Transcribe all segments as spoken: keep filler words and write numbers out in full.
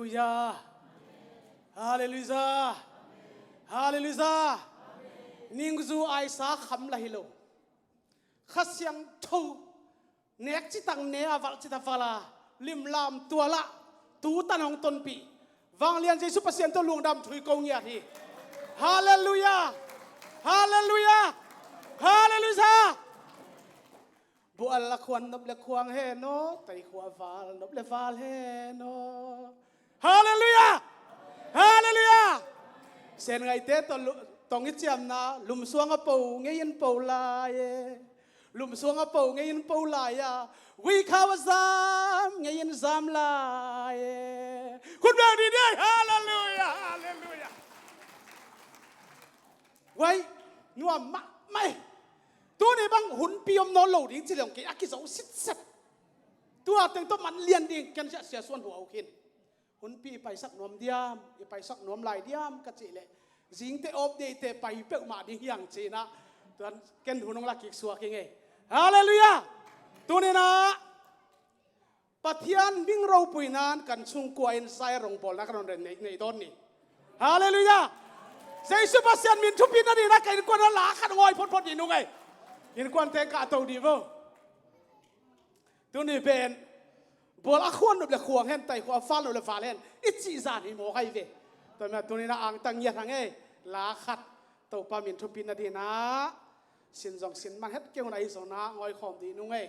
Halleluijah. Halleluijah. Halleluijah. Ningzu aisa kham la hi lo. Kha Siangtho nek citak ne a, valh citak valh a, limlam tual ah tu tan hong tonpih Vanglian Jesu Pasian tawh lungdam thu i ko ngiat hi. Halleluijah. Halleluijah. Halleluijah. Bual a khuan nop le khuang hen aw, taikhua val nop le val hen aw. Halleluijah. Halleluijah. Sen ngaite tawh lu-, tong i ciamna, lumsuang a po ngei in po lai e. Lumsuang a po ngei in po lai a, guikhau a zam ngei in zam lai e. Khut beng dih dih. Halleluijah. Halleluijah. Wai, nuam mahmah e. Tuni bang hunpi om nawn lo ding ci leng kei a kizo sitset. Tua teng tawh man lian ding ken sia, Sia Suan Hua uh khin. Hunpi i paisak nuam diam, i paisak nuam lai diam ka cih leh, zingte awp deihte pai peuhmah ding hiang cinah, tuan ken hun hong la kik suak hi ngei. Halleluijah. Tuninah Pathian ming ropuina in kan sungkua in zai rongbawlna kan hon ren nei, nei dawn ni. Halleluijah. Jesu Pasian min thupina dinah ka innkuan a la khat ngawi photphot dih nung ei. Innkuante kahto dih vo. Tuni pen bual a khuan nop le khuang hen, taikhua a val nop le val hen i cih zan hi mawk ahi ve. Tua mia tuninah angtang ngiat hang ei. La khat Topa min thupina dinah sin zong sin man het kei hun ahi zonah ngawi khawm dih nung ei.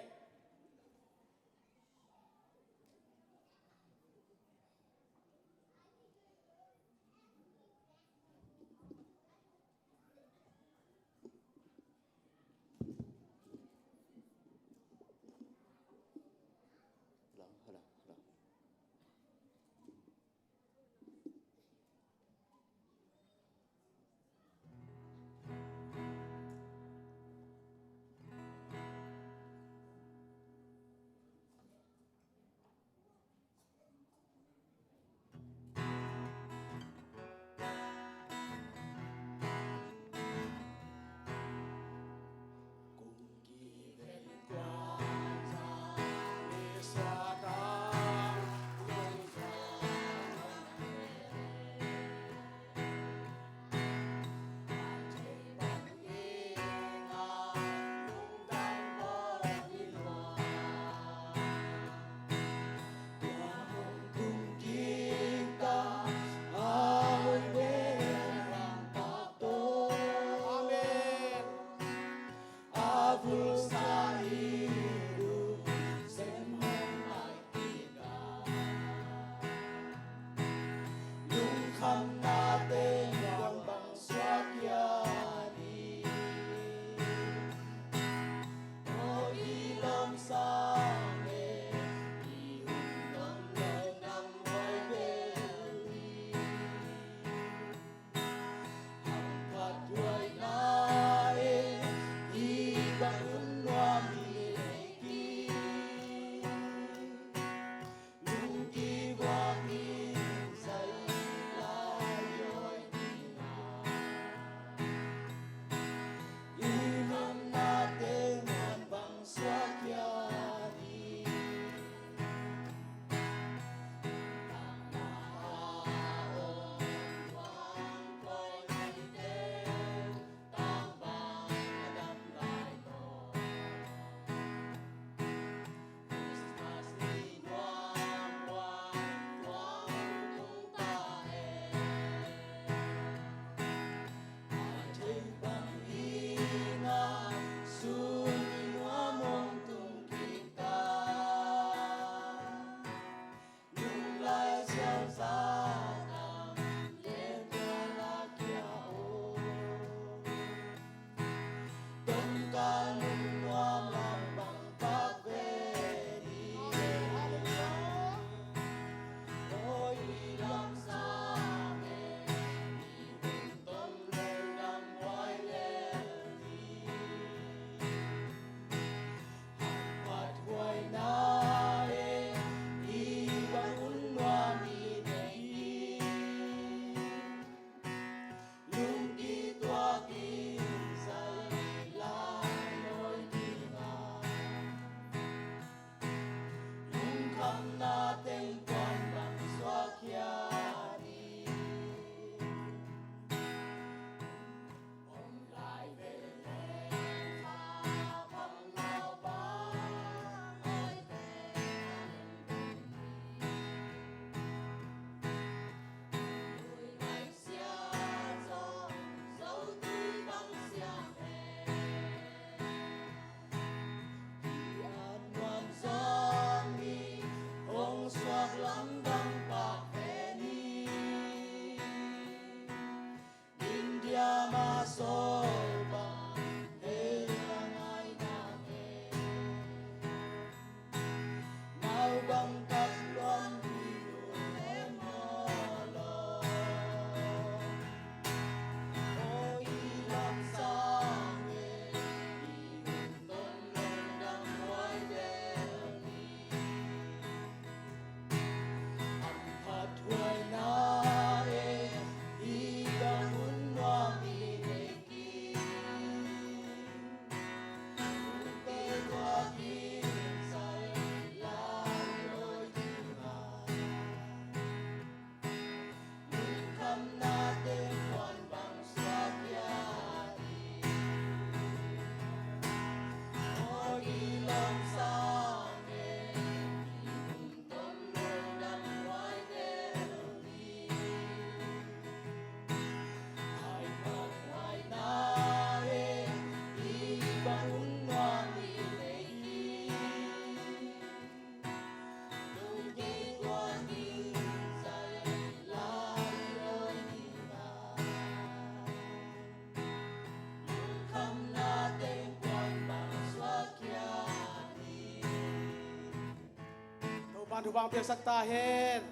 Thupha piaksak ta hen.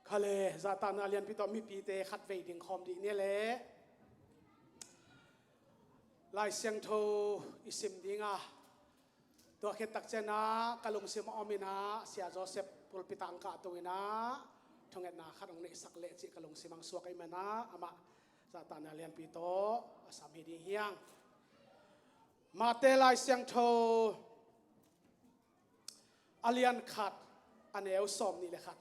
Kha le, zahtakna lianpi tawh mipite khatvei ding khawm dih ni le. Lai Siangtho i sim ding a, tua khit tak ciangin ah ka lungsim a om in ah, Sia Joseph pulpit ah hong kahto in ah, thungetna khat hong neihsak leh cih ka lungsim hong suak ahih manin ah, amah zahtakna lianpi tawh a sam hi ding hi hang. Matthai Lai Siangtho a lian khat, a neu sawmnih le khat.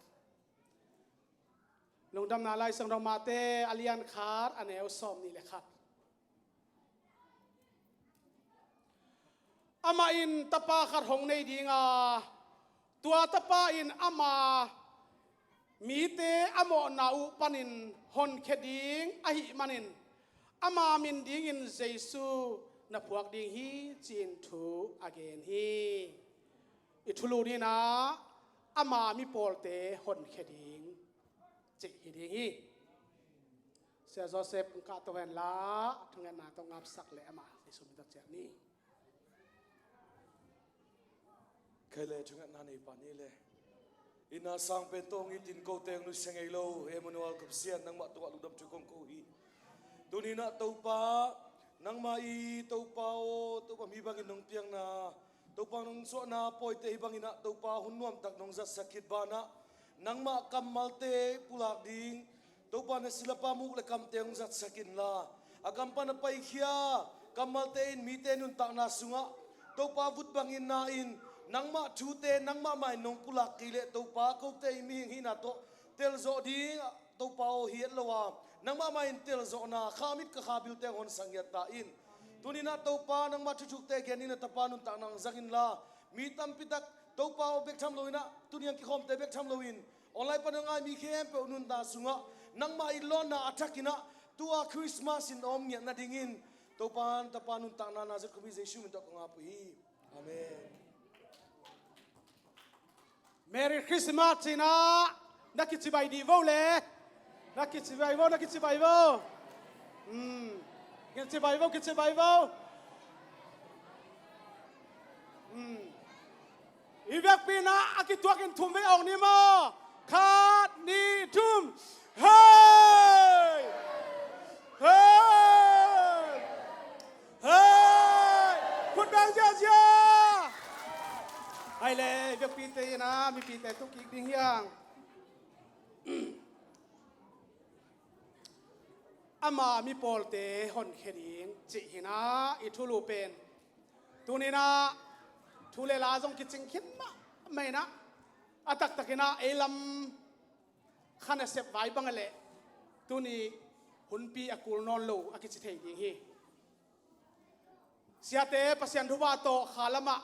Lungdamna Lai Siangtho Matthai a lian khat, a neu sawmnih le khat. Amah in tapa khat hong nei ding a, tua tapa in ama mite a mawhna uh panin honkhia ding ahih manin, ama min dingin Jesu na phuak ding hi, ci-in thu a gen hi. I thulu ni in ah, ama mi pawlte honkhia ding cih hi ding hi. Sia Joseph hong kahto hen la, thungetna tawh ngapsak leh amah Jesu min tawh ciah ni. Kei le thungetna nei pah ni le. Inn a sang pen tawh hong itin kote hong nusia ngei lo Emmanuel ka Pasian, nangmah tungah lungdam thu kong ko hi. Tuni in ah Topa, nangmah i Topa aw, Topa, mi bangin nong piakna, Topa, nong suahna pawite hih bangin ah Topa, hun nuamtak nong zatsak khit banah, nangmah kammalte pulak ding, Topa, na silapa muk le kamte hong zatsak inla, a kam pan a paikhia kammalte in mite nuntakna sungah Topa, vut bangin na in, nangmah thute nangmah mah in nong pulak kei leh Topa, kote i mihing hihna tawh telzawh ding, Topa aw, hi het lo a, nangmah mah in telzawhna, kha mit ka kha bilte hong honsak ngiat ta in. Tuni in ah Topa, nangmah thuthukte gen in, na tapa nuntakna hong zang inla, mi tampi tak, Topa aw, bek tham lo in ah, tuni a kikhawmte bek tham lo in, online pan a ngai mi khempeuh nuntak sungah nangmah i lawnna a thak in ah, tua Christmas in a om ngiat nadingin, Topa, na tapa nuntakna Nazareth khuami Jesu min tawh kong ap uh hi. Amen. Merry Christmas ci-in ah, na kicibai dih vo le. Na kicibai vo, na kicibai vo. Hmm. Kicibai vo, kicibai vo. Hmm. I vekpi in ah a kituakin thum vei awng ni maw. Khat, nih, thum. Hei! Hei! Hei! Khut beng ziahziah! Hai le, i vekpite in ah mipite tu kik ding hi hang. Ama mi pawlte honkhia ding cih hi in ah i thulu pen. Tuni in ah thu le la zong kicing khin mahmah in ah, a taktak in ah ei lam kha nasep vai bang a leh tuni hunpi a kul nawn lo a kici thei ding hi. Siate, Pasian thupha tawh kha lamah,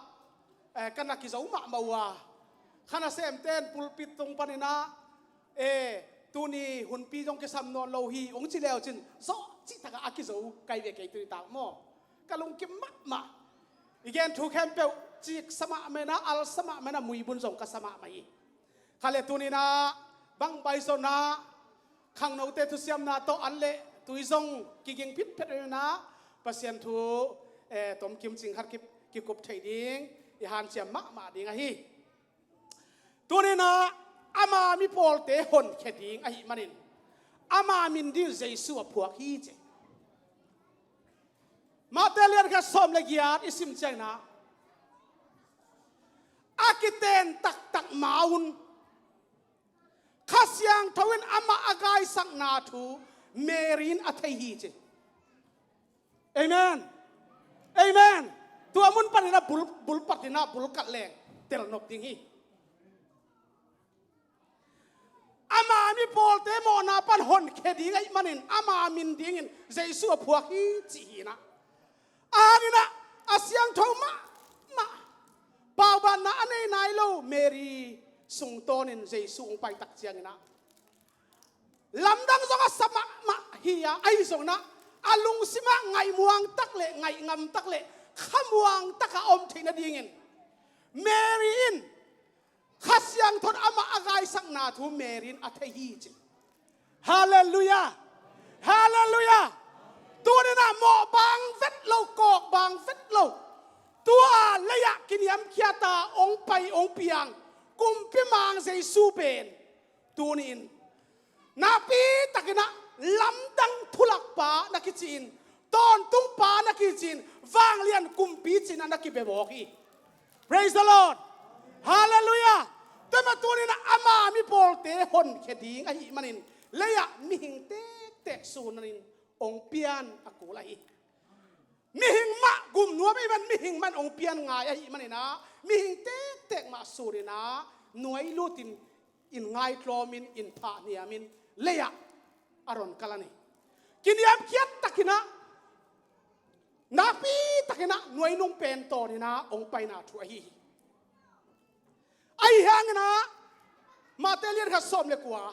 eh, ka na kizo mahmah uh a, kha nasemte in pulpit tung panin ah, eh, tuni hunpi zong kisam nawn lo hi hong ci leu cin, zawh cihtakah a kizo kai ve kei tuni tak maw. Ka lungkim mahmah. I gen thu khempeuh cik sa mahmah in ah, al sa mahmah in ah, muibun zong ka sa mahmah hi. Kha le tuni in ah, bang baih zong ah, khangnote thusiamna tawh an le tui zong kiging phitphet in ah, Pasian thu, eh, tomkim cing khat ki, kikup thei ding i hanciam mahmah ding ahi. Tuni in ah, ama mi pawlte honkhia ding ahih manin, ama min ding Jesu a phuak hi ci. Matthai lian khat sawm le giat i sim ciangin ah, a kiten taktak ma un, Kha Siangtho in amah a gaisakna thu Mary in a thei hi ci. Amen. Amen. Tua mun panin a bul, bul patin a bul kalh leng telnop ding hi. Ama mi pawlte mawhna pan honkhia ding ahih manin ama min dingin Jesu a phuak hi cih hi in ah, a hang in ah a siangtho mahmah, paubanna a nei nai lo Mary sungtawnin Jesu hong pai tak ciangin ah, lamdang zong a sa mahmah hi a, ahi zongin ah a lungsim ah ngaihmuang tak le ngaihngam tak le khamuang tak a om theih nadingin Mary in Kha Siangtho in amah a gaisakna thu Mary in a thei hi ci. Halleluiah. Halleluiah. Tuninah mawh bang vet lo, kawk bang vet lo, tua lei-ah kiniamkhiata hong pai hong piang Kumpi Mang Jesu pen tuni-in nakpi takinah lamdang thulakpa na kici-in, tawntungpa na kici-in, vanglian kumpi ci-in a na kibia mawk hi. Praise the Lord. Halleluiah. Tua mah tuninah ama mipawlte honkhia ding ahih manin lei-ah mihing tektek sunanin hong pian a kul ahi. Mihing mah gumnuam ahih man, mihing man hong pian ngai ahih maninah mihing tektek mah suninah nuai lutin, inn ngaitlawmin, inn phahniamin lei-ah a ron kal a ni. Kiniamkhiat takinah nakpi takinah nuainung pen tawninah hong paina thu ahi hi. Ahi hanginah Mate lian khat sawm le kua,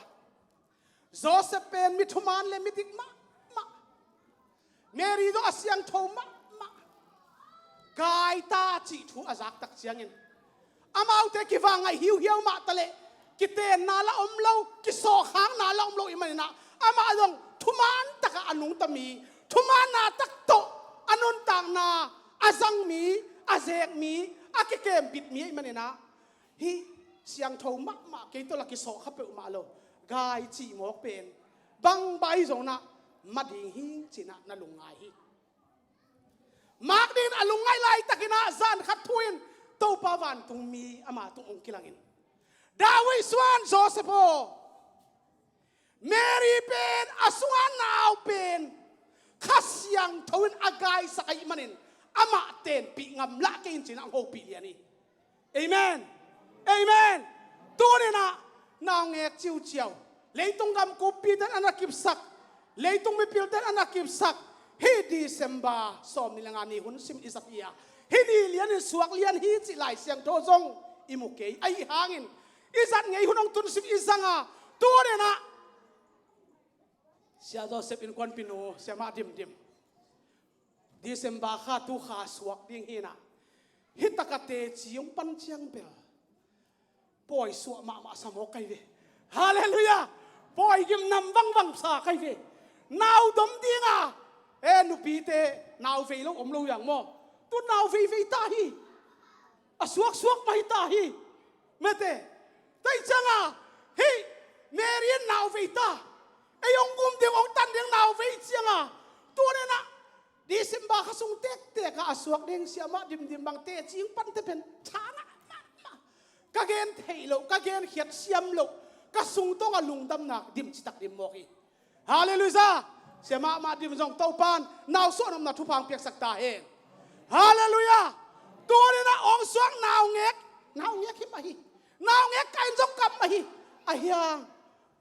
Joseph pen mi thuman le mi dik mahmah, Mary zong a siangtho mahmah, gaita cih thu a zaktak ciangin amaute kivang ngaih hiuhiau mah taleh kitenna la om lo, kisawhkhakna la om lo ahih maninah amah zong thuman takah a nungta mi, thumanna tak tawh a nuntakna a zang mi, a zek mi, a kikembit mi ahih maninah hih siangtho mahmah, kei tawh la kisawhkha peuhmah lo, gai cih mawk pen bang bai zonah ma ding hi cinah na lungngai hi. Mak dingin a lungngaih laitakinah zan khat thu-in Topa vantungmi ama tung hong kilangin, David suan Joseph aw, Mary pen a sunga nau pen Kha Siangtho in a gaisak ahih manin amah tenpih ngam lah kei in cinah hong hopih lian hi. Amen. Amen. Tuninah naungek ciuciau, leitung gam kuppite in a na kipsak, leitung mipilte in a na kipsak hih December sawm nih le nga ni hun sim i zat hi a, hih ni lianin suak lian hi cih Lai Siangtho zong i mu kei. Ahi hangin i zat ngei hun hong tunsim i zanga, tuninah Sia Joseph innkuanpinu, Siamah Dimdim, December kha tu kha suak ding hinah, hih takah teci hong pan ciang bel pawi suah mahmah sa mawk kai ve. Halleluiah. Pawi gimnam vangvang sa kai ve. Nau dom dinga, e, nupite nau vei lo om lo hiang maw? Tu nau veivei ta hi. A suaksuak mah hi ta hi. Mete, tua cianga hih Mary in nau vei ta, ei hong gum ding hong tan ding nau vei cianga, tuninah December kha sung tektek ah a suak ding Siamah Dimdim bang teci hong pante pen tha ngah mahmah. Ka gen theih loh, ka gen khiat siam loh, ka sungtawng a lungdamna dim citak dim mawk hi. Halleluiah. Siamah Mah Dim zong Topan nau suah nopna thupha hong piaksak ta hen. Halleluiah. Tuninah hong suak naungek, naungek hi mah hi. Naungek kain zong kam mah hi. Ahi hang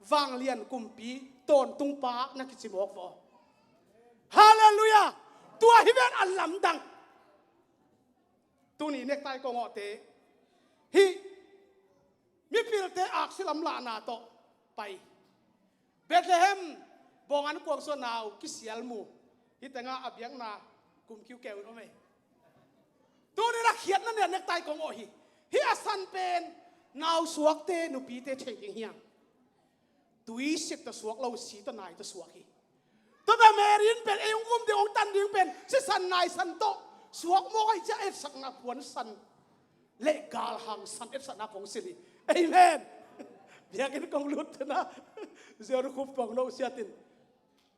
vanglian kumpi tawntungpa na kici mawk vaw. Halleluiah. Tua hi ven a lamdang. Tuni nektai kong awhte, hih mipilte aksi lamlahna tawh pai, Bethlehem bawng an kuang suah nau kisial mu. Hih tengah a biakna kum kiukeu in om ei. Tuninah khiatna nia nektai kong awh hi. Hih a san pen nau suakte, nupite thei ding hiang. Tuisik tawh suak lo, si tawh nai tawh suak hi. Tua bia Mary in pen ei hong gum ding hong tan ding pen sisan naisan tawh suak mawk ahi ciah etsakna puansan le galhang san etsakna kong silh hi. Amen. Biakinn kong lut tena Zion khup pong no siatin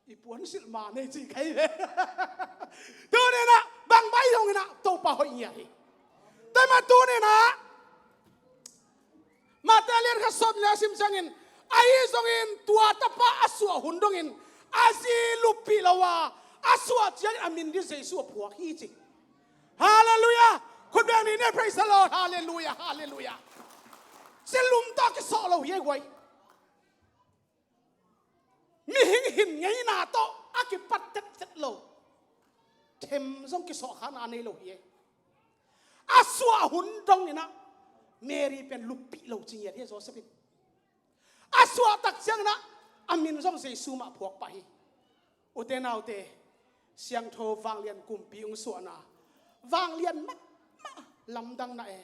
i puansilh ma nei ci kai ve. Tuninah bang bai zonginah Topa hoih ngiat hi. Tua mah tuninah Mate lian khat sawm le a sim ciangin, ahi zongin tua tapa a suah hun dongin a zi luppih lo a, a suah ciangin a min ding Jesu a phuak hi ci. Halleluiah. Khut beng ni ne, praise the Lord. Halleluiah, halleluiah. Silum tawh kisawh lo hi ei guai. Mihing hin ngeina tawh a kipat tettet lo, them zong kisawhkhakna nei lo hi ei. A suah hun donginah Mary pen luppih lo ci ngiat hi ei Joseph in. A suah tak cianginah a min zong Jesu mah phuak pah hi. Ute naute, siangtho vanglian kumpi hong suahna vanglian mahmah lamdang na e.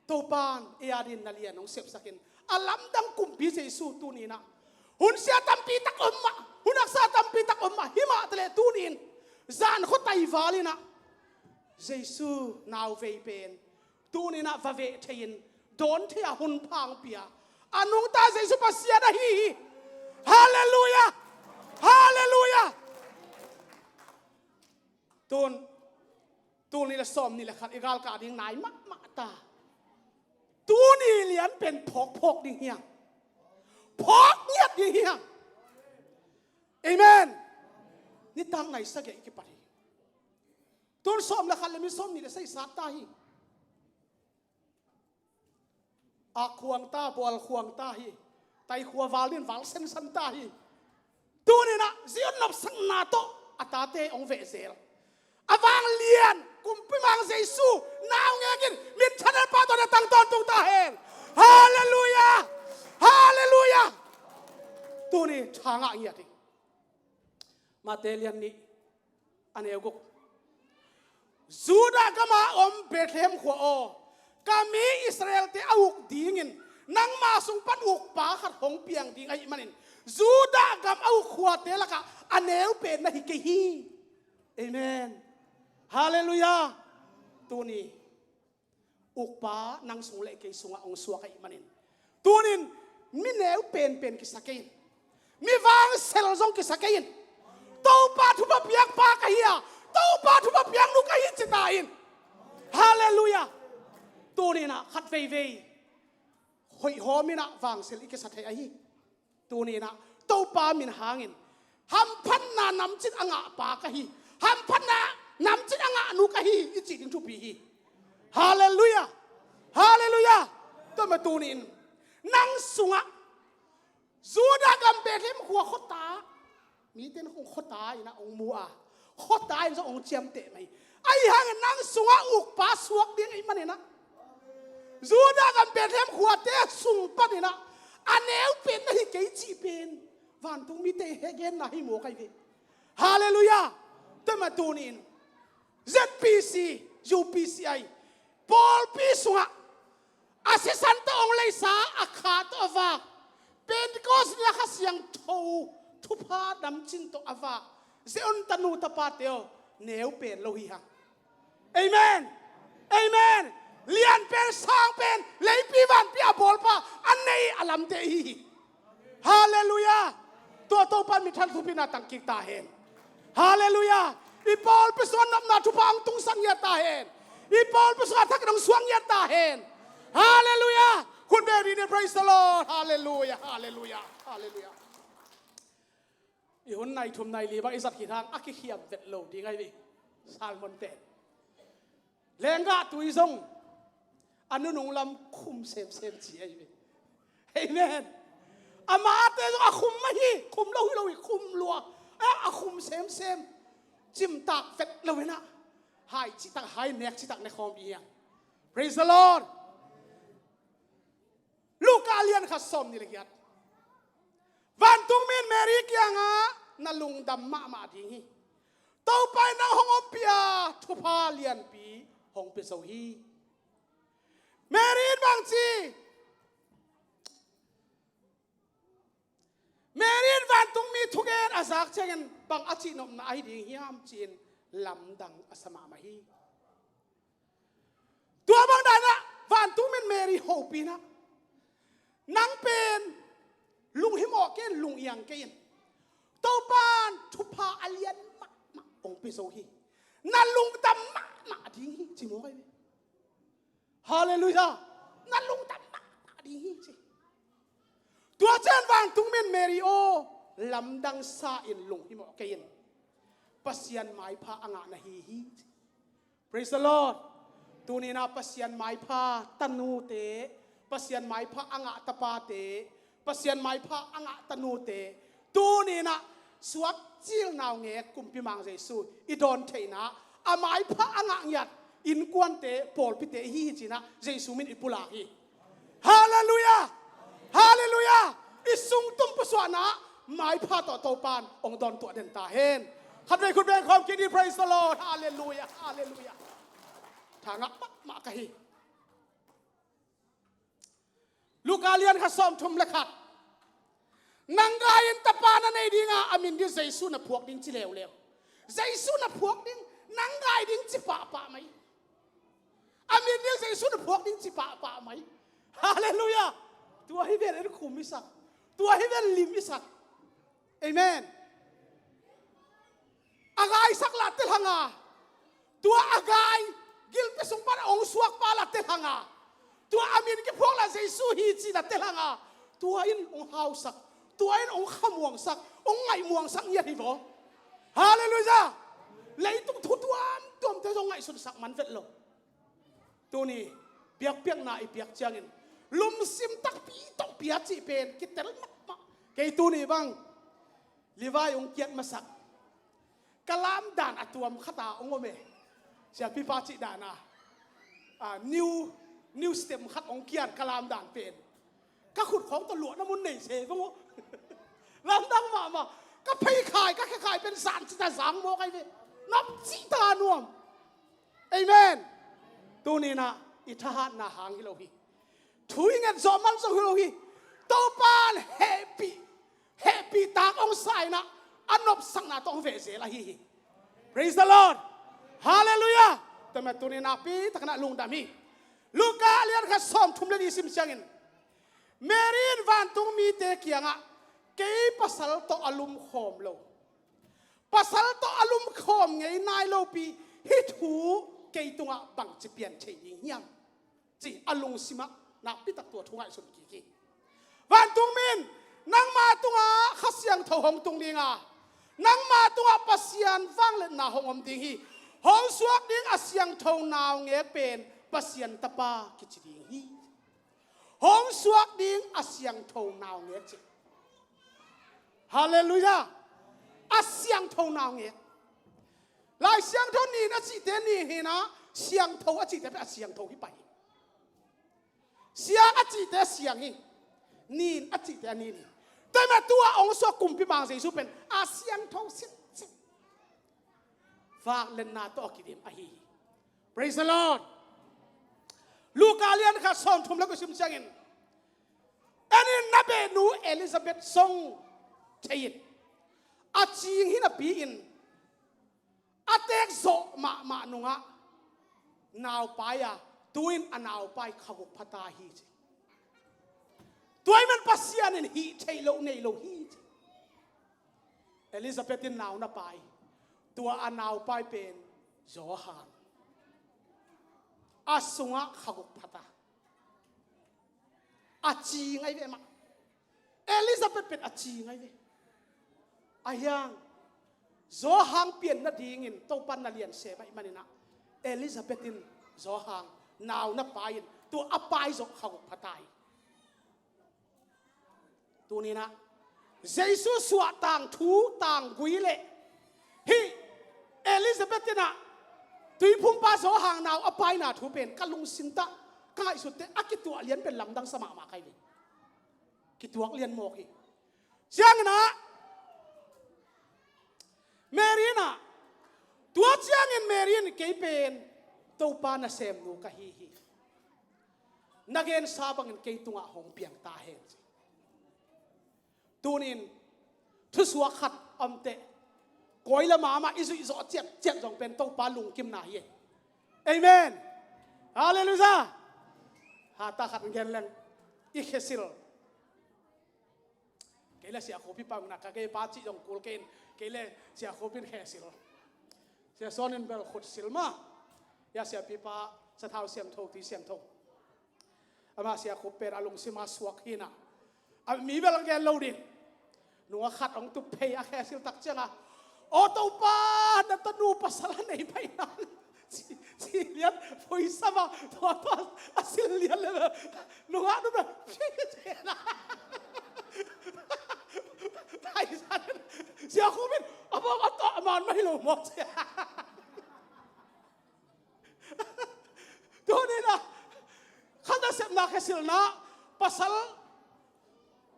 Topan ei adingin na lian hong sepsak in. A lamdang kumpi Jesu tuni-in ah, hun sia tampi tak om mah, hun haksa tampi tak om mah, himah taleh tuni-in zan khuatai val in ah Jesu nauvei pen tuni-in ah va veh thei-in, dawn thei-a hun pha hong pia a nungta Jesu Pasian ahi hi. Halleluiah. Halleluiah. Tun, tul nih le sawm nih le khat i galkah ding nai mahmah ta. Tuni lian pen phawkphawk ding hi hang. Phawk ngiat ding hi hang. Amen. Nitak nai sagih i kipat hi. Tun sawm le khat le minit sawm nih le sagih sat ta hi. Ak khuang ta, bual khuang ta hi. Taikhua val in val sensan ta hi. Tuni-in ah zi un nopsakna tawh a tate hong veh zel. A vanglian kumpi mang Jesu naungek in minthanna pa tawh na tang tawntung ta hen. Halleluiah. Halleluiah. Tuni tha ngah ngiat hi. Mate lian nih, a neu guk. Judah gama om Bethlehem khua aw, ka mi Israelte a uk dingin nangma sung pan ukpa khat hong piang ding ahih manin Judah gam a uk khuate lakah a neu pen na hi kei hi. Amen. Halleluiah. Tuni ukpa nang sung le kei sungah hong suak ahih manin, tunin mi neu penpen kisa kei in. Mi vangsel zong kisa kei in. Topa thupha piakpa ka hi a, Topa thupha piaknu ka hi ci ta in. Halleluiah. Tuni-in ah khat veivei hoih hawm in ah vangsel i kisa thei ahi. Tuni-in ah Topa min hangin hamphatna namcin a ngah pa ka hi, hamphatna namcin a ngah nu ka hi i cih ding thupi hi. Halleluiah. Halleluiah. Tua mah tuni-in nang sungah Judah gam Bethlehem khua khuata, mite in hong khuata in ah hong mu a, khuata in zong hong ciamteh mai. Ahi hangin nang sungah ukpa suak ding ahih manin ah, Judah gam Bethlehem khuate sung panin ah a neu pen na hi kei cih pen vantung mite hehgenna hi mawk ahi ve. Halleluiah. Tua mah tuni-in Z P C, U P C I pawlpi sungah a sisan tawh hong leisa, a kha tawh a vak, Pentecost ni-a Kha Siangtho thupha namcin tawh a vak Zion tanu tapate aw, neu pen lo hi hang. Amen. Amen. Lian pen, sang pen, leipi vanpi a bawlpa a nei a lamte i hi hi. Halleluiah. Tua Topa minthan thupina tangkik ta hen. Halleluiah. I pawlpi sungah nopna thupha hong tungsak ngiat ta hen. I pawlpi sungah thak in hong suak ngiat ta hen. Halleluiah. Khut beng dih ni, praise the Lord. Halleluiah. Halleluiah. Halleluiah. I hun nai thum nai li bang i zat khit hang a kikhiam vet lo ding ahi ve. Salmon ten lenggah tui zong a nunung lam khum semsem ci ahi ve. Amen. Amate zong a khum mah hi, khum lo hi lo hi, khum lua. A, a khum semsem. Cimtak vet lo hi na. Hai citak, hai nek citak ne khawm dih hiang. Praise the Lord. Luka lian khat sawm nih le giat. Vantung mi in Mary kiangah na lungdam mahmah ding hi. Topa in nang hong ompih a, thupha lianpi hong pia zo hi. Mary in bang ci? Mary in vantung mi thugen a zak ciangin bang a cihnopna ahi ding hiam ci-in lamdang a sa mahmah hi. Tua bang danah vantung mi in Mary hopih in ah, nang pen lunghimawh kei in, lungiang kei in. Topa in thupha a lian mahmah hong pia zo hi. Na lungdam mahmah ding hi ci mawk ahi ve. Halleluiah. Na lungdam mahmah ding hi ci. Tua ciang vantung mi in Mary aw, lamdang sa in, lunghimawh kei in. Pasian maipha a ngah na hi hi ci. Praise the Lord. Tuni-in ah Pasian maipha tanute, Pasian maipha a ngah tapate, Pasian maipha a ngah tanute, tuni-in ah suak cil naungek kumpi mang Jesu i dawn theihna, a maipha a ngah ngiat innkuante, pawlpite i hi hi ci-in ah Jesu min i pulak hi. Halleluiah. Halleluiah. I sungtum pusuahna maipha tawh Topa in hong dawn tuah den ta hen. Khatvei khut beng khawm kik ni, praise the Lord. Halleluiah. Halleluiah. Tha ngah mahmah ka hi. Luka lian khat sawmthum le khat. Nang gai-in tapa na nei dinga, a min ding Jesu na phuak ding ci leuleu. Jesu na phuak ding, nang gai ding ci pahpah mai. A min ding Jesu na phuak ding ci pahpah mai. Halleluiah. Tua hi ven en khum i sak. Tua hi ven lim i sak. Amen. A gaisak la tel hanga, tua a gai gilpi sung pan a ong suakpa la tel hanga, tua a min kiphuak la Jesu hi ci la tel hanga, tua in ong hausak, tua in ong khamuangsak, ong ngaihmuangsak ngiat hi vaw. Halleluiah. Leitung thu tuamtuamte zong ngaihsunsak man vet lo. Tuni biakpiakna i piak ciangin lungsim takpi tawh pia cih pen kitel mahmah. Kei tuni bang Levi ong kiat masak ka lamdan a tuam khata ong om e. Siapipa cih dana, a, new, new stem khat ong kiat ka lamdan pen ka khut khawng tawh luahna mun nei se bang aw. Lamdang mahmah. Ka pheikhai ka khekhai pen zan cita zang mawk ai ve. Nop cita nuam. Amen. Tuninah i thahatna hang hi lo hi. Thu i nget zawh man zong hi lo hi. Topan hehpih, hehpih tak ong sa inah a nopsakna tawh ong vehzel ahi hi. Praise the Lord. Halleluiah. Tua mah tuninah pi taknah lungdam hi. Luka lian khat sawmthum le li sim ciangin Mary in vantung mite kiangah kei pasal tawh a lumkhawm lo. Pasal tawh a lumkhawm ngei nai lopi hih thu kei tungah bangci pian thei ding hiam? Ci a lungsimah nakpitak tua thu ngaihsun kik hi. Vantung min, nangma tungah Kha Siangtho hong tung dinga, nangma tungah Pasian vangliatna hong om ding hi. Hong suak ding a siangtho naungek pen Pasian Tapa kici ding hi. Hong suak ding a siangtho naungek ci. Halleluiah. A siangtho naungek. Lai Siangtho nin a cihte nin hinah, siangtho a cihte pen a siangtho hi pai hi. Siang a cihte siang hi. Nin a cihte a nin hi. Tua mah tua ong suak kumpi mang Jesu pen a siangtho sitsit. Vangliatna tawh a kidim ahi hi. Praise the Lord. Luka lian khat sawmthum le kua sim ciangin en in na behnu Elizabeth song thei in a cing hi napi in a teek zawh mahmah nungah naupai a, tu-in a naupai khaguk phata hi ci. Tua ahih man Pasian in hih theih loh nei lo hi ci. Elizabeth in nau na pai. Tua a naupai pen Johan. A sungah khaguk phata. A ci ngai ve mah. Elizabeth pen a ci ngai ve. A hiang Johan pian nadingin Topan na lian sem ahih maninah Elizabeth in Johan nau na pai in tua a pai zawh khaguk phata hi. Tuninah Jesu suahtang thu tanggui le hih Elizabeth inah tuiphumpa Johan nau a paina thu pen ka lungsimtah ka ngaihsutte a kituah lian pen lamdangsa mahmah kai ve. Kituak lian mawk hi. Cianginah Mary inah, tua ciangin Mary in kei pen Topa nasemnu ka hi hi. Na gensa bangin kei tungah hong piang ta hen ci. Tunin thusuak khat omteh koi le mahmah i zuih zawh ciatciat zong pen Topa lungkimna hi. Amen. Halleluiah. Hata khat gen leng i khesil. Kei le Sia Khupi pangna ka gei pa cih zong kul kei in, kei le Sia Khupin khesil. Sia Suan in bel khutsil mah. Ya Sia Pipa sathau siangtho, tui siangtho. Amah Sia Khup pen a lungsima suak hinah a mi bel a gen lo ding. Nungah khat hong tup phei a khesil tak cianga, aw Topa, na tanu pasal a nei pai nang. Ci, ci lian phuisam a, tua tua a sil lian le nungah nu na ci ci na. Thaisan Sia Khupin a bawk a tawh a man mai lo mawk cia. Tuninah kha nasepna khesilna pasal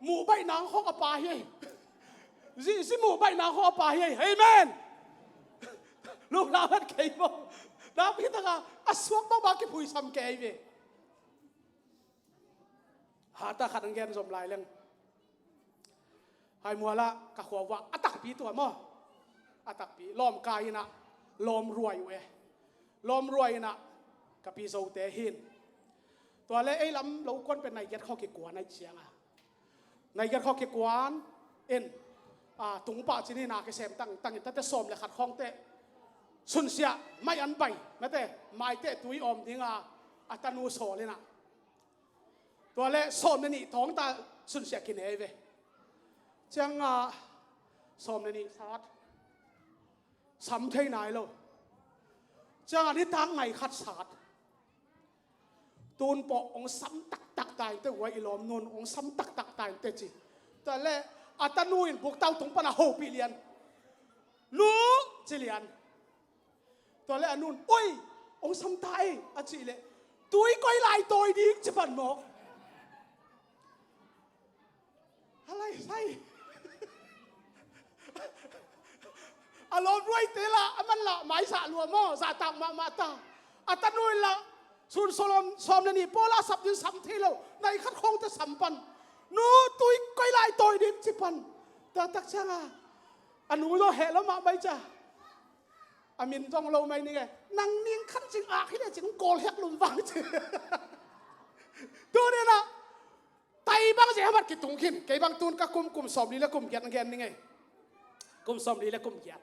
muh baih nang khawng a pai hi. Zi, zi muh baih nang khawng a pai hi. Amen. Lungla hat kei bo. Nakpi taka a suak bangba kiphuisam kei ve. Hata khat an gen zom lai leng. Haimuala ka khua uah a takpi tua maw? A takpi. Lawm kai inah lawm ruai uh e. Lawm ruai inah ka pi Zote hin. Tua le ei lam lo kuan pen nai giat khawk kikuan aih cianga. Nai giat khawk kikuan in, a, tungpah cin inah kisem tangtang in tate sawm le khat khawngte sunsiah mai an bai mate maite tui awm dinga a tanu sawl inah. Tua le sawm le nih thawngta sunsiah kinei ve. Cianga sawm le nih sat. Sam thei nai lo. Cianga nitak ngai khat sat. Tun pawh hong sam taktak ta inte huai i lawm nun hong sam taktak ta inte ci. Tua le a tanu in buktau tung pana hopih lian. Nu ci lian. Tua le a nun, oi, hong sam ta ei, a cih leh tui koi lai tawi ding ci pan mawk. Halai sai. A lawm ruaite lah a man lah maizah lua maw, zahtak mahmah ta. A tanu in lah sun sawm le nih pawl a sap din sam thei lo, nai khat khawngte sam pan. Nu tui koi lai tawi ding ci pan. Tua tak cianga a nu zong heh lo mahmah i cia. A min zong lo mai ning e. Nang ning khan cing ah hi le cing kawl hek lum vang ci. Tuninah tai bang zeh hamat kitung khin. Kei bang tun ka kum kum sawmli le kum giat gen ning e. Kum sawmli le kum giat.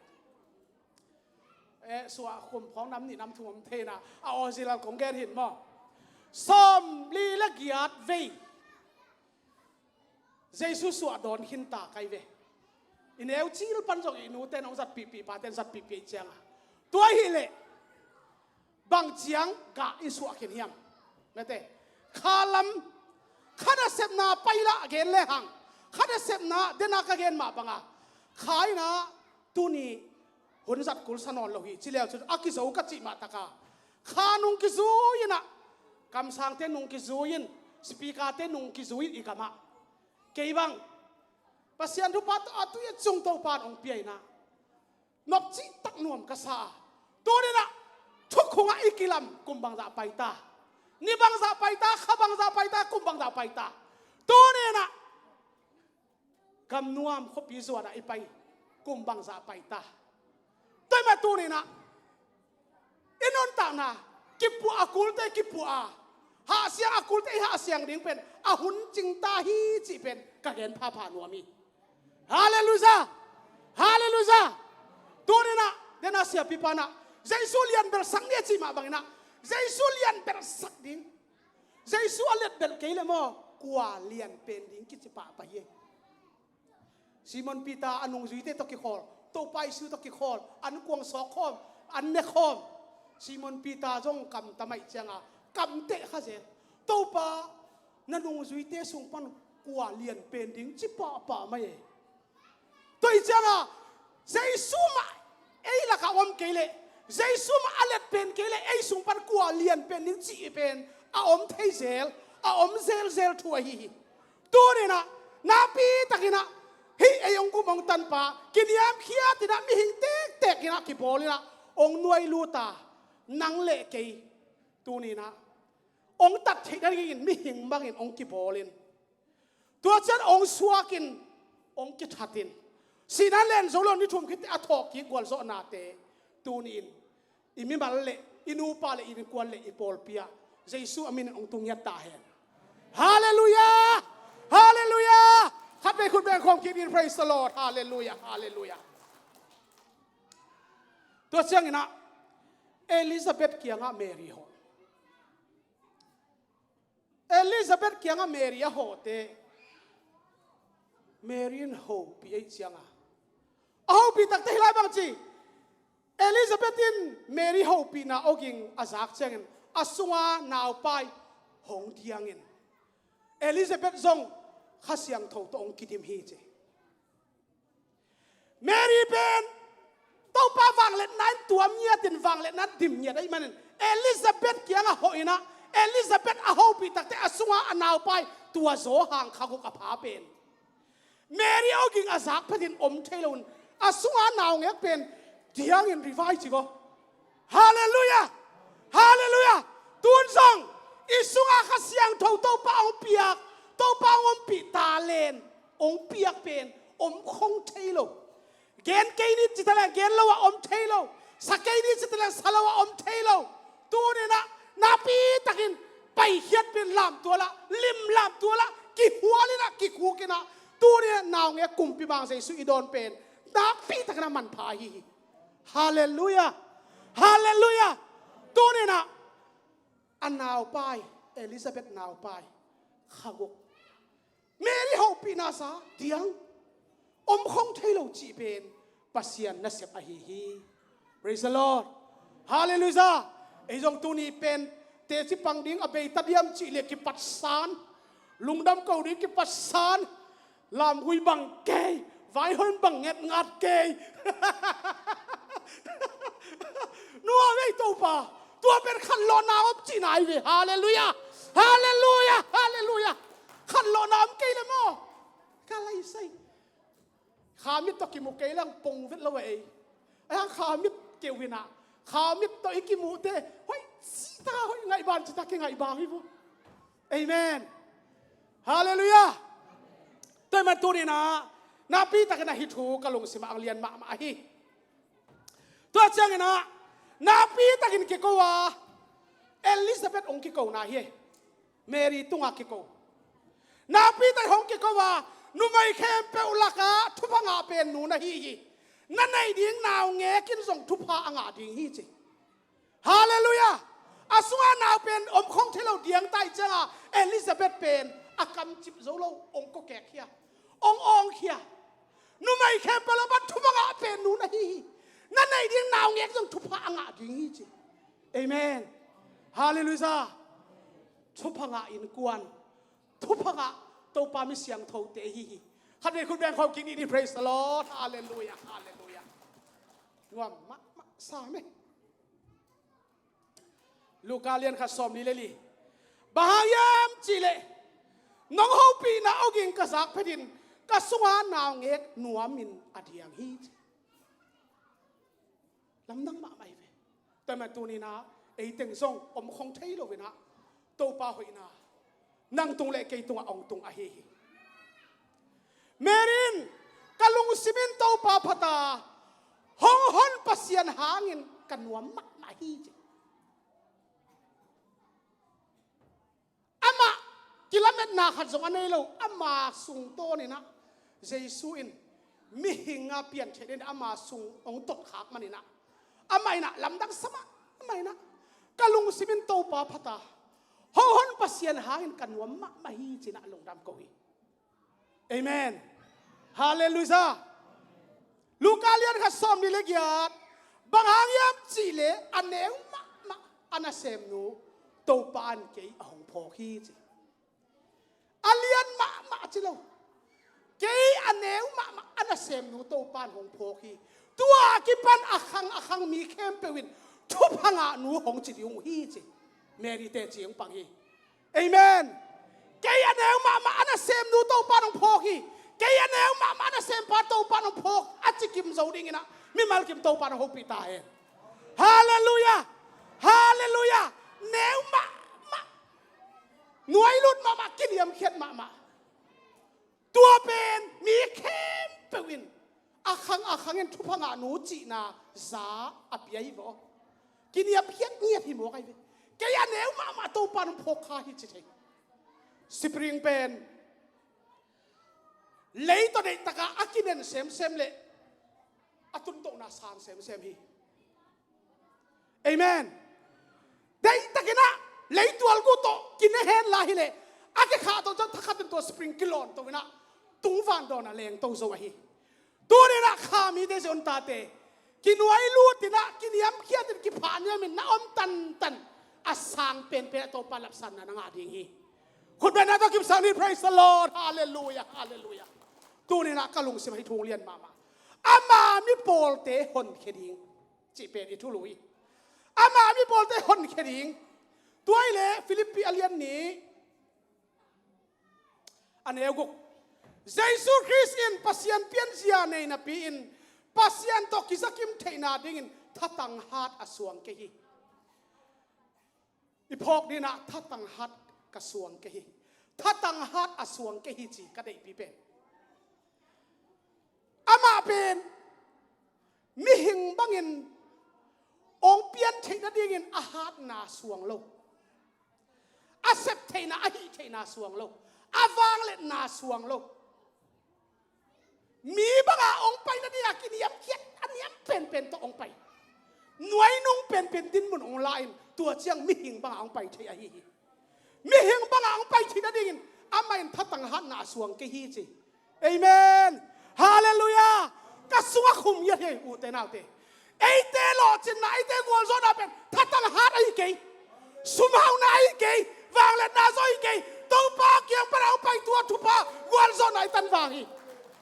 Eh, suah kum khawng nam nih nam thum om thei na. A aw zilal kong gen hin maw? Sawmli le giat vei. Jesu suah dawn khin ta kai ve. I neu cil pan zong i nute nong zat pihpih pate zat pihpih cianga. Tua hi leh bang ciang gah i suah khin hiam? Mete kha lam kha nasepna pai lah gen le hang kha nasepna dena ka gen mah banga kha inah tuni hun zat kul sa nawn lo hi ci leu cun a kizo ka cih mah taka kha nung kizui inah kamsangte nung kizui in speaker-te nung kizui in i gamah kei bang Pasian thupha tawh a tui a cung Topa in hong pia inah nopcih tak nuam ka sa a tuninah thukhungah i kilam kum bangzah paita ni bangzah paita kha bangzah paita kum bangzah paita tuninah gamnuam khuapi zuanah i pai kum bangzah paita. Tua mah tuninah i nuntakna kipuah a kulte kipuah a hahsiang a kulte i hahsiang ding pen a hun cingta hi cih pen ka gen phapha nuam hi. Halleluiah. Halleluiah. Tuninah dena siapipanah Jesu lianbelsak ni a cih mah banginah Jesu lianbelsak ding Jesu a letbelh kei le maw kua lian pen ding kici pahpah hi. Simon Peter a nungzuite tawh kikhawl Topa Jesu tawh kikhawl an kuang sawk khawm an ne khawm. Simon Peter zong kamta maih cianga kamteh kha zel Topa na nungzuite sung pan kua lian pen ding ci pahpah mai e. Tua hi cianga Jesu mah ei lakah om kei leh Jesu mah a let pen kei leh ei sung pan kua lian pen ding cih pen a om thei zel a om zelzel thu ahi hi. Tuninah nakpi takinah hih ei hong gum hong tanpa kiniamkhiatinah mihing tektekinah kibawlinah hong nuai luta nang le kei tuninah hong tat theih nadingin mihing bangin hong kibawlin tua cian hong suakin hong kithatin sinan len zo lo ni thum khitte a thawhkik gualzawhnate tuni-in i mimal le i nupa le i innkuan le i pawlpi ah Jesu a minin hong tungiat ta hen. Halleluiah. Halleluiah. Khat vei khut beng khawm kik in praise the Lord. Halleluiah. Halleluiah. Tua cianginah Elizabeth kiangah Mary hawh. Elizabeth kiangah Mary a hawhte Mary in hopih ei cianga a hopih takte hi lai bang ci. Elizabeth in Mary hopihna awging a zak ciangin a sunga naupai hong diangin Elizabeth zong Kha Siangtho tawh hong kidim hi ci. Mary pen Topa vangliatna in tuam ngiatin vangliatna in dim ngiat ahih manin Elizabeth kiangah hawh inah Elizabeth a hopih takte a sunga a naupai tua zaw hang kha guk a pha pen Mary awging a zak phetin om thei loin a sunga naungek pen diangin rivai ci ko. Halleluiah. Halleluiah. Tun zong i sungah Kha Siangtho Topa hong piak Topa hong ompih talent hong piak pen om khong thei lo. Gen kei ni ci ta leng gen lo ah om thei lo. Sa kei ni ci ta leng sa lo ah om thei lo. Tuni-in ah nakpi takin paikhiat pen lamtual ah, lim lamtual ah, kihual in ah, kikhuk in ah, tuni-in ah naungek kumpi bang Jesu i dawn pen nakpi takin a manpha ahi hi. Halleluiah. Halleluiah. Tuni-in ah a naupai, Elizabeth naupai kha guk, Mary hopihna sa diang om khong thei lo cih pen Pasian nasep ahi hi. Praise the Lord. Halleluiah. Ei zong tuni pen teci pang ding a bei ta diam cih leh kipatsan, lungdam ko ding kipatsan, lamgui bang kei, vaihawm bang ngetngat kei. Nuam ei Topa, tua pen khanlawhna om cihna ahi ve. Halleluiah. Halleluiah. Halleluiah. Khanlawhna om kei le maw? Ka lai sai. Kha mit tawh kimu kei leng pong vet lo a ei. Ai hang kha mit keu hi na. Kha mit tawh i kimute hoih cita, hoih ngaih ban cita kingaih bang hi vo. Amen. Halleluiah. Tua ahih man tuni-in ah nakpi takin ah hih thu ka lungsim ah ang lian mahmah ahi. Tua ciangin ah nakpi takin kiko a, Elizabeth hong kikona hi. Mary tungah kiko. Nakpi takin hong kiko a, numei khempeuh lakah thupha ngah pen nu na hi hi. Na neih ding naungek in zong thupha a ngah ding hi ci. Halleluiah. A sungah nau pen om khong thei lo diang ta ih ciangah Elizabeth pen a kamcip zo lo, hong kawkek khia, hong awng khia. Numei khempeuh lakah thupha ngah pen nu na hi hi. Na neih ding naungek zong thupha a ngah ding hi ci. Amen. Halleluiah. Thupha ngah innkuan, thupha ngah Topa mi siangthote hi hi. Khatvei khut beng khawm kik ni. Praise the Lord. Halleluiah. Halleluiah. Nuam mahmah sam e. Luka lian khat sawmli le li. Bang hang hiam cih leh nong hopihna awging ka zak phetin ka sunga naungek nuamin a diang hi ci. Lamdang mahmah hi ve. Tua ahih man tuni-in ah ei teng zong om khong thei lo-in ah Topa hoihna nang tung le kei tungah hong tung ahi hi. Mary in, ka lungsim in Topa phat a, hong hon Pasian hangin ka nuam mahmah hi ci. Amah kilametna khat zong a nei lo, ama sung tawn-in ah Jesu in mihing a pianthei den ama sung hong totkhak manin ah, amah in ah lamdang sa mah, amah in ah ka lungsim in Topa phat a, hong hon Pasian hangin ka nuam mahmah hi ci-in ah lungdam ko hi. Amen. Halleluiah. Luka lian khat sawmli le giat. Bang hang hiam cih leh a neu mahmah a nasemnu Topa in kei a hong phawk hi ci. A lian mahmah ci lo. Kei a neu mahmah a nasemnu Topa in hong phawk hi. Tua a kipan a khang a khang mi khempeuh in thupha ngah nu hong ci ding uh hi ci. Mary teci hong pang hi. Amen. Kei a neu mahmah a nasemnu Topa in hong phawk hi. Kei a neu mahmah a nasempa Topa in hong phawk a ci kim zo dingin ah mimal kim Topa in hong hopih ta hen. Halleluiah. Halleluiah. Neu mahmah, nuai lut mahmah, kiniamkhiat mahmah. Tua pen mi khempeuh in a khang a khang in thupha ngah nu cihna za a pia hi vaw. Kiniamkhiat ngiat hi mawk ahi ve. Kei a neu mahmah Topa in hong phawk kha hi ci thei. Spring pen lei tawh deihtak a a kinen semsem leh a tuntohna sang semsem hi. Amen. Deihtakin ah leitual gu tawh kine hen la hileh a kikhah tawh ciang thakhat in tua spring kilawn to in ah tungvan dawn ah lengto zo ahi. Tuni-in ah kha mite zia un tate, kinuai lut in ah kiniamkhiat in kiphah niam in na om tantan a sang penpen ah Topa lapsanna na ngah ding hi. Khutbetna tawh kipsak ni. Praise the Lord. Halleluiah. Halleluiah. Tuni-in ah ka lungsim ah hih thu lian mahmah. Ama mi pawlte honkhia ding cih pen i thulu hi. Ama mi pawlte honkhia ding. Tua hileh Filippi a lian nih, a neu guk. Jesu Khrist in Pasian pianzia nei napi-in Pasian tawh kizakim theihna dingin thatang hat a suang kei hi. I phawk dingin ah thatang hat ka suang kei hi. thatang hat a suang kei hi ci ka deihpi pen. Amah pen mihing bangin hong pian theih nadingin a hatna suang lo, a sep theihna, a hih theihna suang lo, a vangliatna suang lo. Mi banga hong pai nadinga kiniamkhiat a niam penpen tawh hong pai. Nuainung penpen dinmun hong la in tua ciang mihing banga hong pai thei ahi hi. Mihing banga hong pai thei nadingin amah in thatang hatna a suang kei hi ci. Amen. Halleluiah. Ka sungah khum ngiat hi, ute naute. Eite lawhcinna, eite gualzawhna pen thatang hat ahi kei. Sumhauna ahi kei. Vangliatna zaw ahi kei. Topa kiang pana hong pai tua thupha gualzawhna i tan vang hi.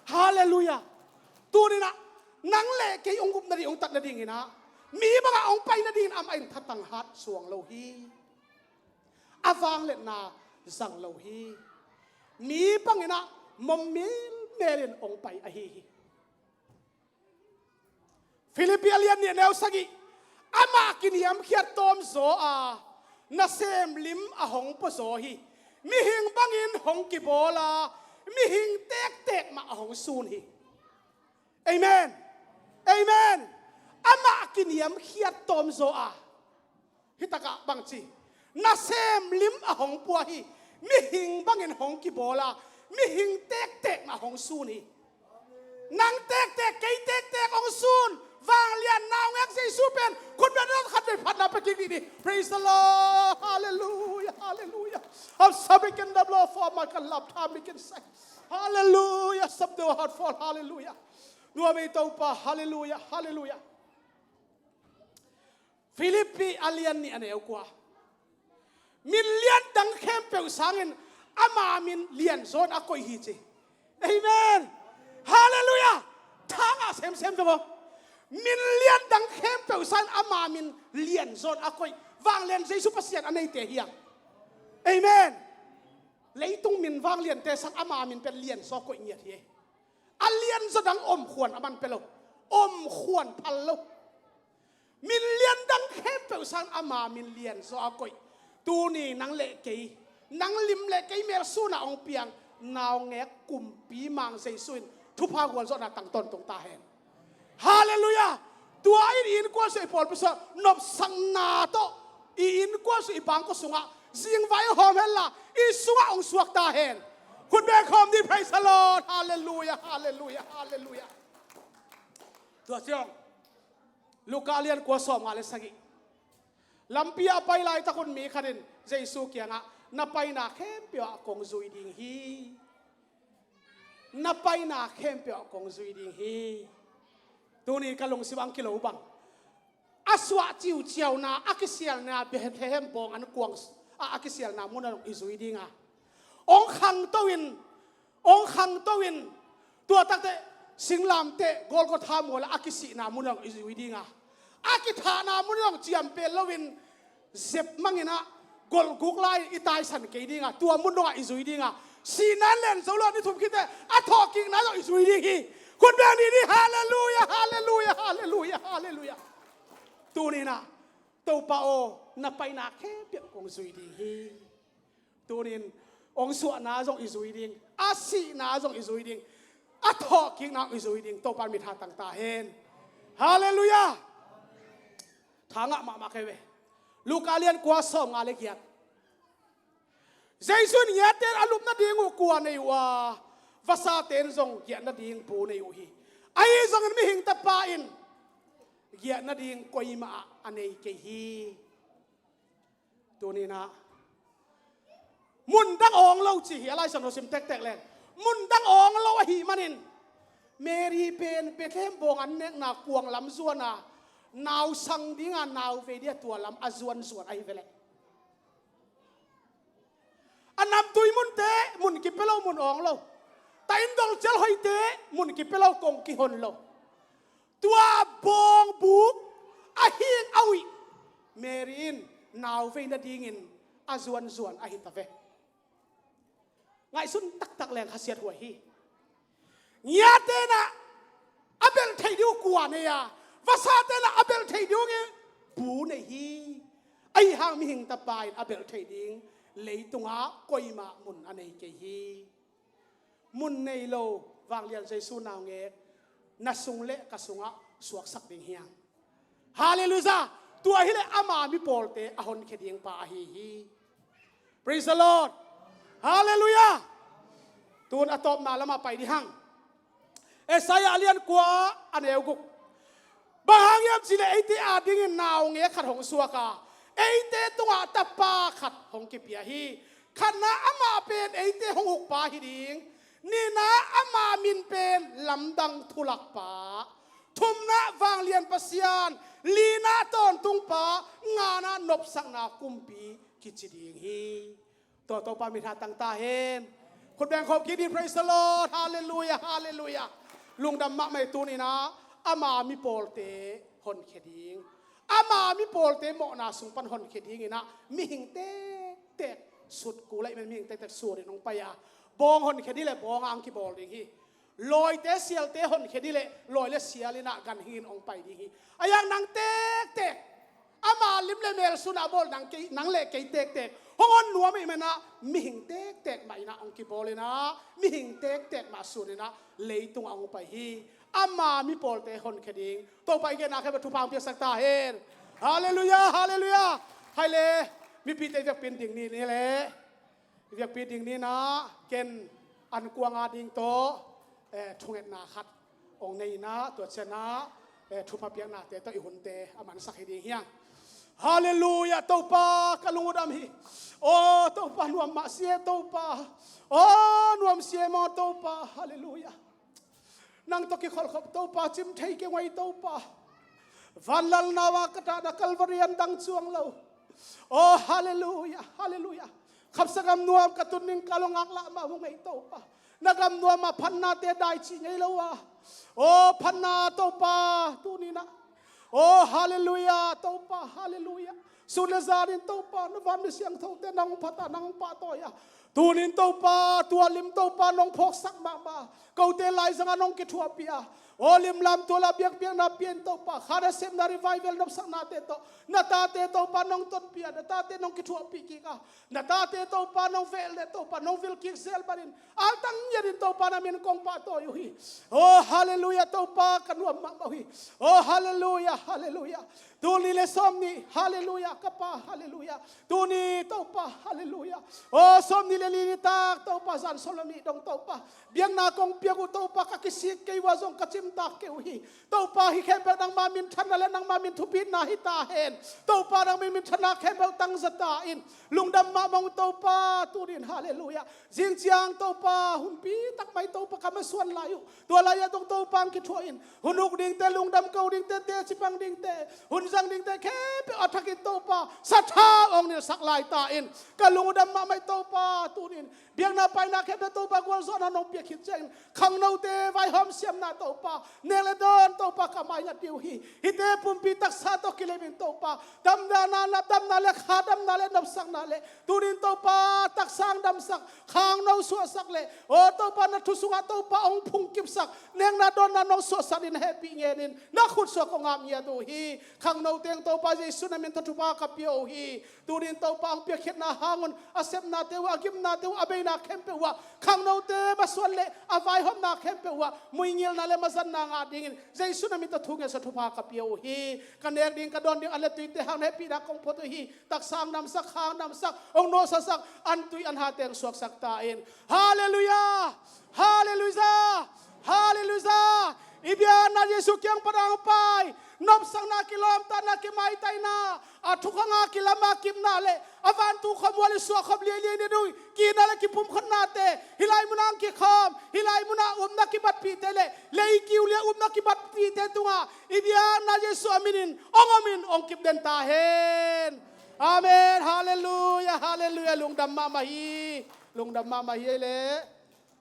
Halleluiah. Tuninah nang le kei hong gupna ding, hong tat nadinginah mi bangah hong pai nadingin amah in thatang hat suang lo hi. A vangliatna zang lo hi. Mi banginah mom melmel in hong pai ahi hi. Philippi a lian nih a neu sagih. Amah kiniamkhiat tawmzaw a, nasem lim a hong puazaw hi. Mihing bangin hong kibawl a, mihing tektek mah a hong sun hi. Amen. Amen. Amah kiniamkhiat tawmzaw a, hitakah bangci, nasem lim a hong pua hi. Mihing bangin hong kibawl a, mihing tektek mah hong sun hi. Nang tektek, kei tektek hong sun vanglian naungek Jesu pen khutbeng dot khat vei phatna pia kik dih ni. Praise the Lord. Halleluiah. Halleluiah. Am sabikin dablo for my kalap tamikin sai. Halleluiah. Sabdo heart for halleluiah. Nuam ei Topa. Halleluiah. Halleluiah. Philippi a lian nih a neu kua. Min lian dang khempeuh sangin ama min lianzawn a koih hi ci. Amen. Halleluiah. Thangah semsem ve maw. Min lian dang khempeuh sangin ama min lianzawn a koih. Vanglian Jesu Pasian a neite hi a. Amen. Leitung min vangliante sang ama min pen lianzaw koih ngiat hi. A lianzaw dang omkhuan a man pia lo. Omkhuan phal lo. Min lian dang khempeuh sang ama min lianzaw a koih. Tuni nang le kei, nang lim le kei mel suna hong piang naungek kumpi mang Jesu in thupha gualzawhna tang tawntung ta hen. Halleluiah. Tua in i innkuan suah, i pawlpi suah nopsakna tawh i innkuan suah, i bangkua sungah zingvai hawm henla i sungah hong suak ta hen. Khut beng khawm ni. Praise the Lord. Halleluiah. Halleluiah. Halleluiah. Tua ciang Luka lian kua sawm nga le sagih. Lampi ah a pai laitak un mi khat in Jesu kiangah, na paina khempeuh ah kong zui ding hi. Na paina khempeuh ah kong zui ding hi. Tuni ka lungsim ang kilo bang. A suah ciuciauna, a kisialna Bethlehem bawng an kuang a, a kisialna mun ah zong i zui ding a. Hong khangto in, hong khangto in, tua takte singlamteh Golgotha mual ah a kisihna mun ah zong i zui ding a. A kithahna mun ah zong ciampel loin zep manginah golhguk lai i taisan kei ding a, tua mun dongah i zui ding a. Sihna in len zo lo, ni thum khitteh a thawhkikna zong i zui ding hi. Khut beng ni ni. Halleluiah. Halleluiah. Halleluiah. Halleluiah. Tuninah Topa aw, na paina khempeuh kong zui ding hi. Tunin hong suahna zong i zui ding, a sihna zong i zui ding, a thawhkikna zong i zui ding. Topa in mitha tang ta hen. Halleluiah. Thangah mahmah kei ve. Luka lian kua sawm nga le giat. Jesu in ngiaten a lup nading uh kua nei uh a, vasate in zong giah nading bu nei uh hi. Ahi zongin mihing Tapa in giah nading koimah ah a nei kei hi. Tuninah mun dang awng lo ci hi, a Lai Siangtho sim tektek leng. Mun dang awng lo ahih manin Mary pen Bethlehem bawng an nekna kuang lam zuan a, nau sang dinga nau vei dia tua lam a zuanzuan ahi veleh. A namtui munte mun kipia lo, mun awng lo. Taindol cial hoihte mun kipia lo, kong kihon lo. Tua bawngbuk a hing a uih Mary in nau vei nadingin a zuanzuan ahi ta ve. Ngaihsun taktak leng khasiat huai hi. Ngiatenah a belh theih ding uh kua nei a, vasatenah a belh theih ding uh bu nei hi. Ahi hang mihing Tapa in a belh theih ding leitungah koimah mun a nei kei hi. Mun nei lo vanglian Jesu naungek na sung le ka sungah suaksak ding hi hang. Halleluiah. Tua hileh ama mipawlte a honkhia ding pa ahi hi. Praise the Lord. Halleluiah. Tun a tawpna lamah pai ding hang. Isaiah a lian kua a neu guk. Bang hang hiam cihleh eite adingin naungek khat hong suak a, eite tungah tapa khat hong kipia hi. Khatna, amah pen eite hong ukpa hi ding. Nihna, ama min pen Lamdang Thulakpa. Thumna, Vanglian Pasian. Lina, Tawntungpa. Ngana, Nopsakna Kumpi kici ding hi. Tua Topa min tha tang ta hen. Khut beng khawm kik ni. Praise the Lord. Halleluiah, halleluiah. Lungdam mahmah hi. Tuni-in ah ama mipawlte honkhia ding, ama mipawlte mawhna sung pan honkhia dingin ah mihing tektek, sut kul ahih man mihing tektek sut in hong pai a, bawng honkhia ding leh bawng ah hong kibawl ding hi. Lawite sialte honkhia ding leh lawi le sial in ah ganhing in hong pai ding hi. Ahi hang nang tektek, ama lim le mel sun a bawl nang kei, nang le kei tektek hong hon nuam ahih man ah mihing tektek mah in ah hong kibawl in ah, mihing tektek mah sun in ah leitungah hong pai hi. Ama mipawlte honkhia ding Topa i genna khempeuh thupha hong piaksak ta hen. Halleluiah, halleluiah. Hai le, mipite i vekpi-in ding ni, ni le. I vekpi ding ni-in ah ken an kuang a ding tawh, eh, thungetna khat hong nei in ah, tua ciang ah, eh, thupha piaknate tawh i hunte a mansak hi ding hi hang. Halleluiah. Topa, ka lung uh dam hi. Aw Topa, nuam mah si e Topa. Aw nuam si e maw Topa. Halleluiah. Nang tawh kikholhkhop Topa, cim thei kei ung ei Topa. Vanlal nau a ka tahna Calvary an dang cuang lo. Aw halleluiah, halleluiah. Khapsa gam nuam ka tun ning ka lo ngaklah mah ung ei Topa. Na gam nuam ah phatnate dai cih ngei lo a, aw phatna Topa, tuni-in ah, aw halleluiah Topa, halleluiah. Sun le zan in Topa, na vanmi siangthote nang hong phat a, nang hong pahtawi a, tuni-in Topa, tua lim Topa nong phawksak mahmah. Kote laizang ah nong kithuahpih a, aw limlam tual ah biakpiakna pia in Topa, kha nasepna revival nopsaknate tawh na tate Topa nong tonpih a, na tate nong kithuahpih kik a, na tate Topa nong veh leh Topa nong vil kik zel bangin, altang ngiatin Topa na min kong pahtawi uh hi. Aw halleluiah Topa, ka nuam mahmah uh hi. Aw halleluiah, halleluiah. Tul nih le sawmnih, halleluiah, ka Pa, halleluiah. Tuni Topa, halleluiah. Aw sawmnih le li nitak Topa, zan sawm le nih dong Topa, biakna kong piak uh Topa, ka kisik kei uh a zong ka cimtak kei uh hi. Topa, hih khempeuh nangma minthanna le nangma min thupitna hi ta hen. Topa, nang min minthanna khempeuh tangza ta in. Lungdam mahmah ung Topa, tuni-in, halleluiah. Zing ciang Topa, hunpi tak mai Topa ka masuan lai uh, tua lai-ah dong Topa hong kithuah in. Hun uk dingte, lungdam ko dingte, teci pang dingte, hun zang dingte khempeuh a thakin Topa, sathau hong nilhsak lai ta in. Ka lung uh dam mahmah hi Topa, tuni-in biakna paina khempeuh Topa, gualzawhna nong piak khit ciangin khangnote vaihawm siamna Topa, nek le dawn Topa, ka maingat ding uh hi. Hihte pumpi taksa tawh kilem in Topa, damna, damna le kha damna le nopsakna le, tuni-in Topa, taksa hong damsak, khangno suahsak le, aw Topa, na thu sungah Topa hong phungkipsak, nekna dawnna nong suahsak dingin hehpih ngenin na khutsuak kong ap ngiat uh hi. Khangno teng Topa, Jesu na min tawh thupha ka pia uh hi. Tuni-in Topa, hong piakkhiatna hang un a sepnate uh ah, a gimnate uh ah, a beina khempeuh uh ah khangnote masuan le a vaihawmna khempeuh uh ah muingilna le mazatna ngah dingin Jesu na min tawh thu ngetsak, thupha ka pia uh hi. Ka nek ding, ka dawn ding an le tuite hang na hehpihna kong phawk uh hi. Taksa hong damsak, kha hong damsak, hong nuamsasak, an tui an hate hong suaksak ta in. Halleluiah! Halleluiah! Halleluiah! I biakna Jesu kiang pan hong pai, nopsakna kilawmtatna, kimaitaina, a thukhang a kilam a kipna le a vantung khua mual i suahkhop liailiai nading, kina le kipumkhatnate hih lai munah hong kikhawm, hih lai munah upna kibatpihte le lei kiu liah upna kibatpihte tungah i biakna Jesu a minin hong om in hong kipden ta hen. Amen. Halleluiah, halleluiah. Lungdam mahmah hi. Lungdam mahmah hi ei le.